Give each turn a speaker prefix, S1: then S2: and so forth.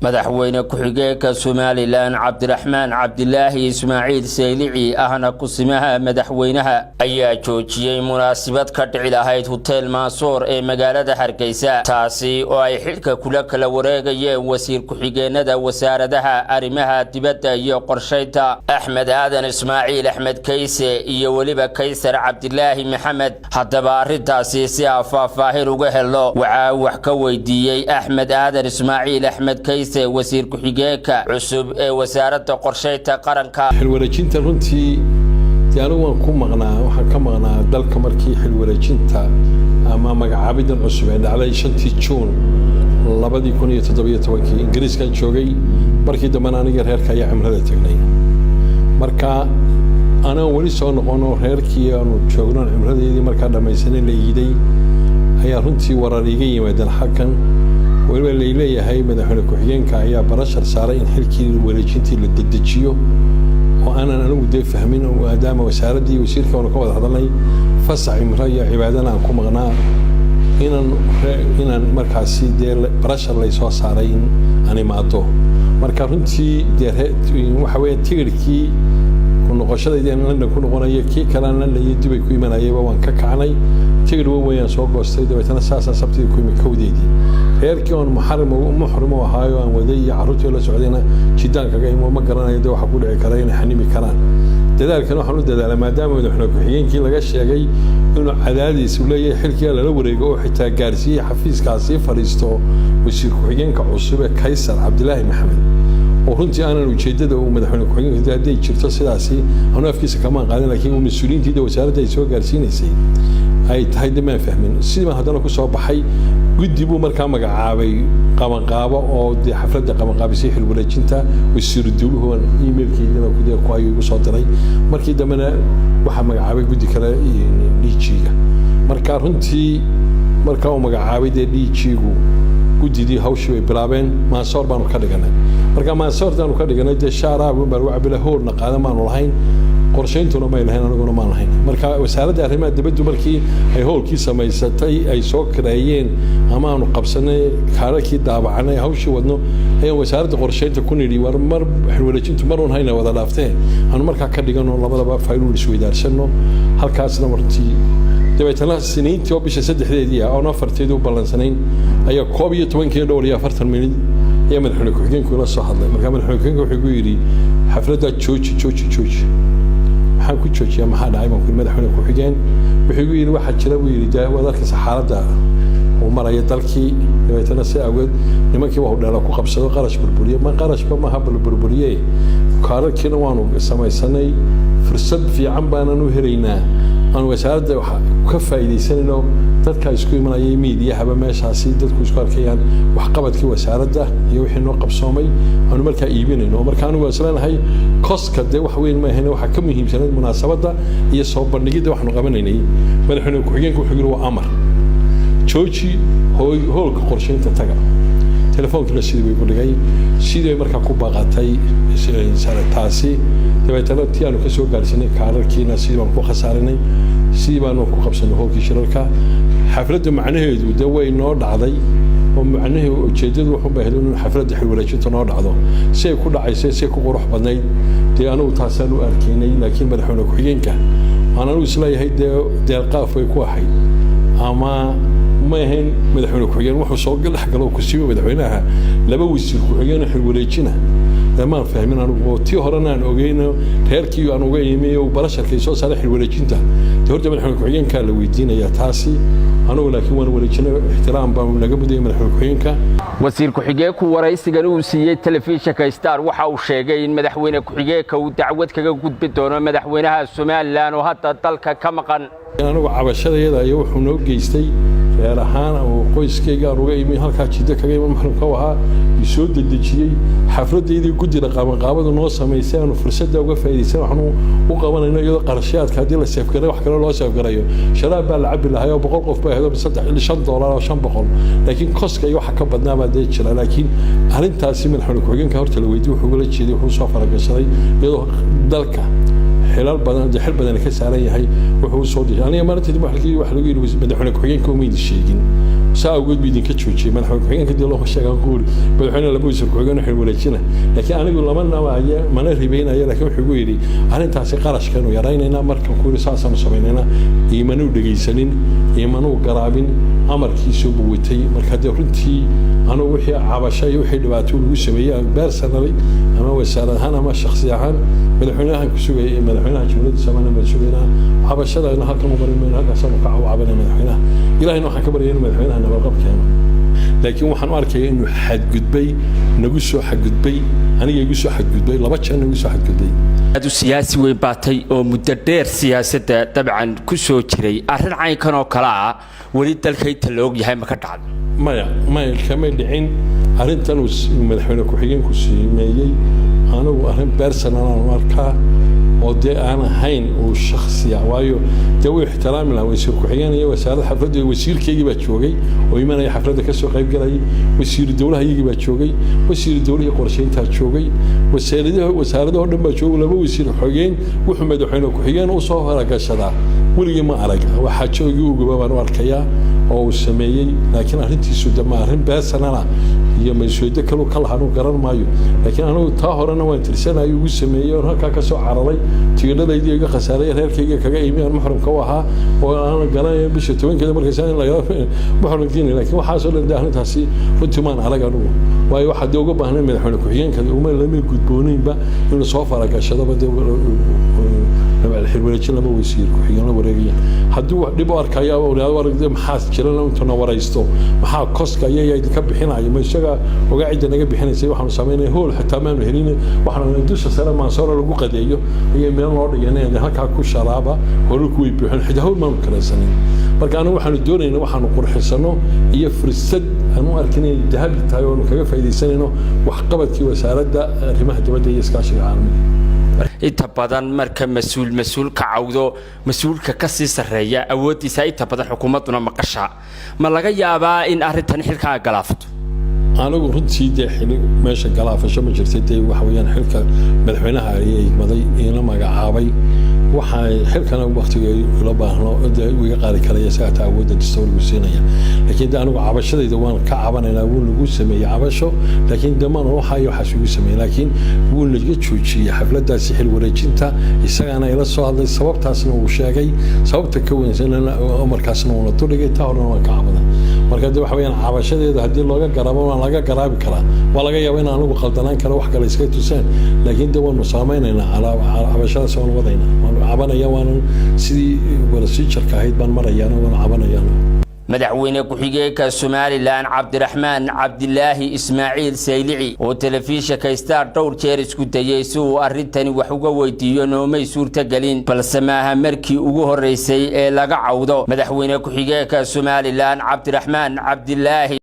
S1: Madaxweyne ku-xigeenka Somaliland, Cabdiraxmaan Cabdilaahi Ismaaciil Saylici, ahna kusimaha madaxweynaha, ayaa joojiyey munaasabad ka dhici lahayd Hotel Mansoor ee magaalada Hargeysa, taasi oo ay xilka kula kala wareegayeen wasiir ku-xigeenada wasaaradaha arrimaha dibadda iyo qorshaynta, Axmed Aadan Ismaaciil, Axmed Kayse, iyo weliba Kaysar Cabdilaahi Maxamed. Haddaba arrintaasi si aan faahfaahin uga helo, waxaa wax ka weydiiyey Axmed Aadan Ismaaciil, Axmed Kayse, wasiir ku-xigeenka cusub ee Wasaaradda Qorshaynta Qaranka.
S2: Xilwareejinta runtii dee anigu waan ku maqnaa, waxaan ka maqnaa dalka markii xilwareejinta ama magacaabidan cusub ee dhacday 5-tii Juun 2017-kii. Ingiriiskan joogay markii dambena, aniga reerka ayaa cimrada tagnay. Marka anaan weli soo noqono, reerkii aanu joogno, cimradeedii markaa dhammaysanay, la iiday, ayaa runtii warar iiga yimaadeen halkan. Weliba layleeyahay madaxweyne ku-xigeenka ayaa pressure saaray in xilkii wareejintii la dedejiyo, oo aanan anigu dee fahmin, maadaama wasaaraddii wasiirka aanu ka wada hadalnay, fasax cimro iyo cibaadana aan ku maqnaa, inaan markaasi dee pressure laysoo saaray in aan imaado. Marka runtii dee waxa weeye tigidhkii ku noqoshadaydii aan London ku noqonayo, kii kalean London iyo Dubay ku imanayayba waan ka kacnay, tigidh wan weeyaan soo goostay. Dabeetana saasaan Sabtidii ku imi kowdeedii. Reerkii oon muxarim muxrim u ahaayo aan waday iyo carruurtii la socdayna Jiddaan kaga imo. Ma garanayo dee waxa ku dhici kara inay xanimi karaan. Dadaalkan waxaan u dadaalay, maadaama madaxweyne ku-xigeenkii laga sheegay inuu cadaadiis uu leeyahay xilkiga lala wareego, oo xitaa gaarsiiyey xafiiskaasii fadhiisto wasiir ku-xigeenka cusub ee Kaysar Cabdilaahi Maxamed, oo runtii aanan ujeeddada uu madaxweyne ku-xigeenka hadday jirto sidaasi anu afkiisa kamaan qaadin, laakiin uu mas-uuliyiintiida wasaaradda ay soo gaarsiinaysay ay tahay de maan fahmin. Sidii baan haddana ku soo baxay. Guddi buu markaa magacaabay qabanqaabo oo dee xafladda qabanqaabisay xilwareejinta. Wasiiru dowluhu emailkeydana dee ku ayuu igu soo diray. Markii dambena waxaa magacaabay guddi kale, DG-ga. Marka runtii marka uu magacaabay dee DG-gu guddidii, hawshii bay bilaabeen. Maansoor baanu ka dhiganay. Marka Maansoortaanu ka dhiganay dee shaaraab baa lagu cabila, hoolna qaadan baanu lahayn, qorshayntuna may lahayn, aniguna maan lahayn. Marka Wasaaradda Arrimaha Dibaddu markii ay howlkii samaysatay, ay soo kareeyeen ama aanu qabsanay, kaararkii daabacanay, hawshii wadno, ayaan Wasaaradda Qorshaynta ku nidhi: "War mar xilwareejintu mar un hayna wada dhaaftee, aanu markaa ka dhigano, labadaba fayluun isweydaarsano." Halkaasna runtii dabeetana Siniintii oo bisha 3-deedii ah, oon 4-teedii u ballansanayn, ayaa 11-kii dhowr iyo 40 minid ayaa madaxweyne ku-xigeenku ila soo hadlay. Marka madaxweyne ku-xigeenku wuxuu ku yidhi: "Xafladdaa jooji, jooji, jooji." "Maxaan ku joojiyaa? Maxaa dhacay?" baan ku yidhi, "Madaxweyne ku-xigeen." Wuxuu igu yidhi: "Waxaa jira," buu yidhi, "dee waad arkaysa xaaladda uu maraya dalkii. Dabeetana si awgeed nimankii waa hudheela ku qabsado, qarash burburiye, ma qarashba maaha bal burburiye. Kaararkiina waanu samaysanay, fursad fiican baanan u helaynaa aan wasaaradda wax ka faa'iidaysanayno, dadka isku imanaya, miidiyahaba meeshaasi dadku isku arkayaan waxqabadkii wasaaradda iyo wixii noo qabsoomay, aanu markaa iibinayno." Marka anigu waa isleenahay cost-ka dee wax weyn ma ahayn, waxaa ka muhiimsanayd munaasabadda iyo soo bandhigidda waxaanu qabanaynay. Madaxweyne ku-xigeenka wuxuu yidhi: "Waa amar, jooji, hoolka qorshaynta taga." Telefoonkiina sidii bay ku dhigay, sidii bay markaa ku baaqatay taasi. Dabeetana tii aanu ka soo gaarsiinay kaararkiina sidii baanu ku khasaarinay, sidii baanu ku qabsanay hoolkii shirarka. Xafladda macnaheedu dee way noo dhacday, oo macnaheedu ujeeddadu wuxuu bay ahayd in xafladda xilwareejinta noo dhacdo. Si ay ku dhacaysay, si ay ku qurux badnayd, dee anigu taasaan u arkaynay. Laakiin madaxweyne ku-xigeenka aan anigu isleeyahay dee deelqaaf way ku ahayd ama ma ahayn. Madaxweyne ku-xigeen wuxuu soo dhex galo kusiiba madaxweynaha laba wasiir ku-xigeen xilwareejina maan fahmin anigu, oo tii horena aan ogeyno reerkii aan uga imi oo pressure-kay soo saaray xilwareejinta. Dee horta madaxweyne ku-xigeenkaa la weydiinayaa taasi anigu, laakiin waan wareejinay, ixtiraam baan naga mudayay madaxweyne ku-xigeenka.
S1: Wasiir ku-xigeenku waraysigan uu siiyey telefishinka Star waxa uu sheegay in madaxweyne ku-xigeenka uu dacwad kaga gudbi doono madaxweynaha Somaliland oo hadda dalka ka maqan.
S2: Anigu cabashadayada iyo wuxuu noo geystay reer ahaan ama qoyskayga aan uga imi halkaa Jiddo kaga imi, maxramka u ahaa, soo dedejiyey xafladaydii. Guddida qabanqaabadu noo samaysay aanu fursadda uga faa'iidaysan waxaanu u qabanayno, iyadoo qarashaadka haddii la save-garay wax kale loo save-garayo, sharaab baa la cabbi lahay oo 100 qof baa ahayd, $3 5 oo 500, laakiin cost-ka iyo waxa ka badnaa baa dee jira. Laakiin arrintaasi madaxweyne ku-xigeenka horta la weydiiyey wuxuu ugala jeeday, wuxuu soo faragashaday iyadoo dalka xilal badan dee xil badan ka saaran yahay, wuxuu soo dishay. Aniga maalintii waxa lagu yidhi madaxweyne ku-xigeenka umaydi sheegin. Saa awgeed buu idinka joojiyey madaxweyne ku-xigeenka. Dii loo sheegaan ku uri madaxweyne laba wasiir ku-xigeen xil wareejina, laakiin anigu lama nabaayo mana ribeynayo. Laakiin wuxuu igu yidhi arrintaasi qarashkanu yaraynaynaa. Markan ku yidhi saasaanu samaynaynaa, iimanuu dhegaysanin, iimanuu garaabin, amarkiisuu buu watay. Marka dee runtii anugu wixii cabasho iyo wixii dhibaato lagu sameeyey personally ama wasaarad ahaan ama shakhsi ahaan, madaxweynahan ku sugayay, madaxweynaha Jamhuuriyadda Soomaaliya baan sugaynaa. Cabashadana halkan u marin mayno, halkaasaanu ka cabanay madaxweynaha. Ilahayna waxaan ka baryay inuu madaxweynaha nabadqab keeno, laakiin waxaan u arkaya inuu xadgudbay, nagu soo xadgudbay, aniga igu soo xadgudbay, laba jeer nagu soo xadgudbay.
S1: Aad u siyaasi weyn baatay oo muddo dheer siyaasadda dabcan ku soo jiray. Arrin caynkan oo kale ah weli dalka inta la og yahay ma ka dhacdo?
S2: Maya, maya, kamay dhicin. Arrintan uu madaxweyne ku-xigeenku sameeyey anigu arrin personal aan u arkaa oo dee aan ahayn uu shaksiya, waayo dee wuu ixtiraami lahaa wasiir ku-xigeen iyo wasaaradda. Xafladda wasiirkeygii baa joogay oo imanaya, xafladda kasoo qayb galayay. Wasiiru dowlaha iyagii baa joogay, wasiiru dowlihii qorsheyntaa joogay, wasaaradaha wasaaradahoo dhan baa joogay. Laba wasiir xogeen wuxuu madaxweyne ku-xigeen usoo faragashadaa weligii ma arag. Waxaa joogii uguba baan u arkayaa oo uu sameeyey, laakiin arrintiisu de ma arrin personal ah iyo mas-uuliyaddo kaluu ka lahaa anuu garan maayo. Laakiin anigu taa horena waan tirsanayo ugu sameeyey oon halkaa ka soo cararay, tigidhadaydii iga khasaaray, reerkayga kaga imi aan muxrimka u ahaa oo aan garanayo bisha 10-keeda markaysa in laga muxrimkiina. Laakiin waxaasoo dhan de arrintaasi runtii maan arag anigu, waayo waxaa dee uga baahnay madaxweyne ku-xigeenka uma lama gudboonaynba inuu soo faragashadaba dee xilwareejin laba wasiir ku-xigeen la wareegaya. Haddii wax dhib u arkaya maxaa jira, intuna waraysto, maxaa cost-ka ayagaa idinka bixinaya, ma isaga ogaa cidda naga bixinaysay. Waxaanu samaynaya hool xitaa maanu helin, waxaanu dusha sare Maansoora lagu qadeeyo ayay meel noo dhigeen, halkaa ku sharaaba, hoolku way buuxin, xitaa hool maanu karaysanin. Marka anigu waxaanu doonayna waxaanu qurxisano iyo fursad aan u arkin inay dahabi tahay oonu kaga faa'iidaysanayno waxqabadkii Wasaaradda Arrimaha Dibadda iyo Iskaashiga Caalamiga.
S1: Inta badan marka mas-uul mas-uul ka cawdo, mas-uulka ka sii sarreeya awooddiisa inta badan xukuumadduna maqashaa. Ma laga yaabaa in arrintan xilkaa galaafato?
S2: Anigu runtii dee xili meesha galaafasho ma jirtay. Dee waxa weeyaan xilka madaxweynaha ayay igmaday, iila magacaabay. Waxaa xilkana waktiga ila baahno dee iga qaadi karaya isagaa, taa awoodda dastuurigu siinaya. Laakiin de anigu cabashadayda waan ka cabanaynaa, wuu nagu sameeyey cabasho, laakiin de maan waxa iyo waxaas ugu sameeyey. Laakiin wuu naga joojiyey xafladaasi xil wareejinta, isagaana ila soo hadlay, sababtaasna uu sheegay, sababta ka weynsanana amarkaasna uuna duldhigay. Taa horena waan ka cabaday. Marka de waxa weeyaan cabashadeeda haddii looga garaabo waan laga garaabi karaa, waa laga yaaba in anigu qaldanaan karo, wax kale iska tusaan, laakiin de waanu saamaynaynaa cabashadaas, waanu wadaynaa, waanu cabanaya, waanu sidii procedure-ka ahayd baan marayaana, waanu cabanayaan.
S1: Madaxweyne ku-xigeenka Somaliland Cabdiraxmaan Cabdilaahi Ismaaciil Saylici oo telefishinka Star dhowr jeer isku dayey si uu arrintani wax uga weydiiyo noomay suurtagelin, balse maaha markii ugu horreysay ee laga cawdo madaxweyne ku-xigeenka Somaliland Cabdiraxmaan Cabdilaahi.